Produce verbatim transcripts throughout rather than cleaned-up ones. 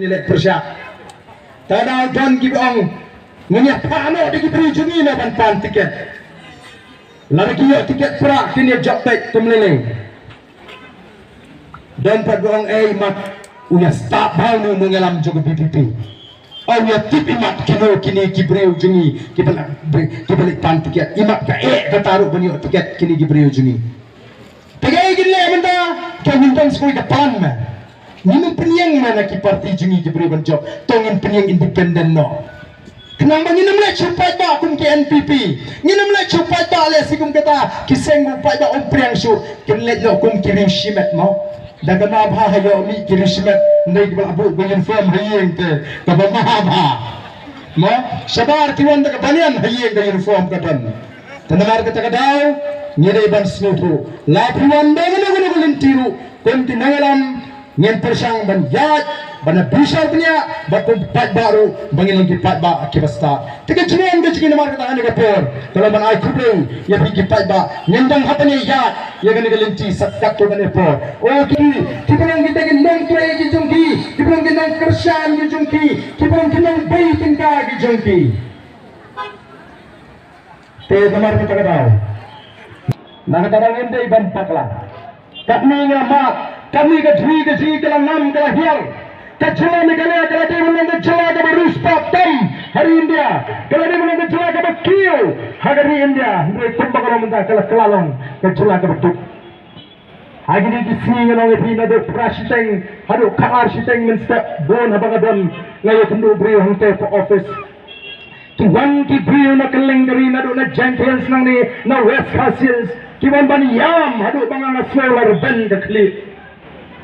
Leh pyrshah. Te da don kiba ong, ngin ïa phah noh da ki briew jong ngi na ban pan tiket. Lada ki ïoh tiket prah kin ïa jop beit kum lei lei. Don pat ba ong, ei mat, u ïa stad bha u nongïalam jong ka V P P. U ïa tip i mat kino kine ki briew jong ngi kiba la, kiba leit pan tiket. I mat ka eh kata ruh ban ïoh tiket kine ki briew jong ngi. Te kaei kin leh mynta? Ka ngin don sngewbha ka plan me. Ngin ym pynïeng me na ki party jong ngi ki briew ban jop. To ngin pynïeng independent noh. Khnang ba ngin ym leit shu paidbah kum ki N P P. Ngin ym leit shu paidbah leh shi kum kata ki seng u paidbah um priang shuh. Kin leit noh kum ki riewshimet mo. Da kaba ma bha ha ïoh mih ki riewshimet. Ndei kiba la buh ka uniform ha ïing te kaba ma bha. Mo, shabar ki wan da ka banyan ha ïing ka uniform ka don. Te namar kata ka daw, ngi dei ban sngewthuh. La phi wan da kano kano ka lynti ruh, kum ki nongïalam, ngin pyrshang ban ïaid, ban bishar bniah, bad kum paidbah ruh, ba ngin long ki paidbah kiba stad. Te ka jingim ka jingim namar kata kane ka por, ka long ban ai khublei ïa phi ki paidbah, ngin dang hap ban ïaid ïa kane ka lynti sa katto katne por. O ki, kiba long kita ki nongtrei ki jong ki, kiba long ki nongkyrshan ki jong ki, kiba long ki nongbei tyngka ki jong ki. Te namar kata ka daw, na kata ka daw ngim dei ban bakla. Katne nga mad, katne ka jingïaid ka jingïaid ka la ngam ka la hiar. Ka jylla Meghalaya ka la dei ban long ka jylla kaba riewspah tam ha ri India. Ka la dei ban long ka jylla kaba kiew ha ka ri India. Hynrei kumba ka long mynta ka la kylla long ka jylla kaba duk. Ha kine ki sngi nga ong ïa phi naduh phra shiteng haduh khatar shiteng mynstep bun haba nga don nga ïakynduh briew hangtei ha office. Ki wan ki briew na kylleng ka ri naduh na Jaintia Hills nangne na West Khasi Hills ki wan ban ïam haduh ba nga nga sngew la rben ka khlieh.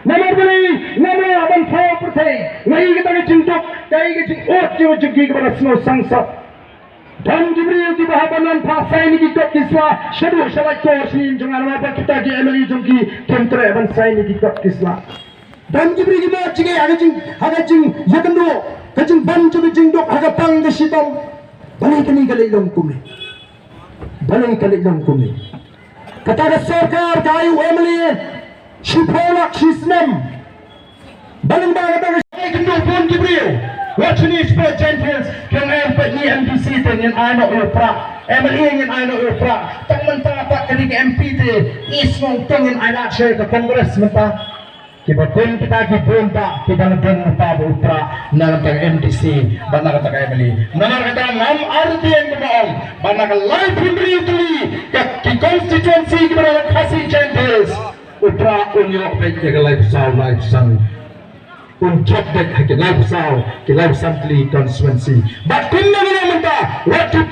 Namar balei? Namar ban thaw pyrthei nga i kata ka jingduk ka i ka jingud jong ki kaba la sngew sangsot. Don ki briew kiba hap ban wan phah sign ïa ki kot ki sla shaduh sha laitkor snem jong nga namar ba kita ki M L A jong ki kim treh ban sign ïa ki kot ki sla. Don ki briew kiba jingeh ha ka jing ha ka jing ïakynduh ka jingban jong ka jingduk ha ka pang ka shitom. Balei kane ka leit long kumne? Balei ka leit long kumne? Kata ka sorkar ka ai u M L A shiphew lak shi snem. Balei ba kata ka ai kynduh bun ki briew. Wat shini shiphew Jaintia Hills ki ong em peit ngi M D C te ngin ai noh ïa u prah. M L A ngin ai noh ïa u prah. Tang mynta pat ka dei ka M P te ngi sngewthuh ngin ai lad sha ka Congress mynta. Kiba bun kita ki bun ta kiba la don mynta ba u prah na kata ka M D C bad na kata ka M L A. Namar kata ngam artien ba ong ba na ka laiphew hynriew tylli ka ki constituency kiba na ka Khasi Jaintia Hills. U prah un ïoh beit ïa ka laiphew saw laiphew san. Un jop beit ha ki laiphew saw ki laiphew san tylli constituency. Bad kumno kumno mynta wat ki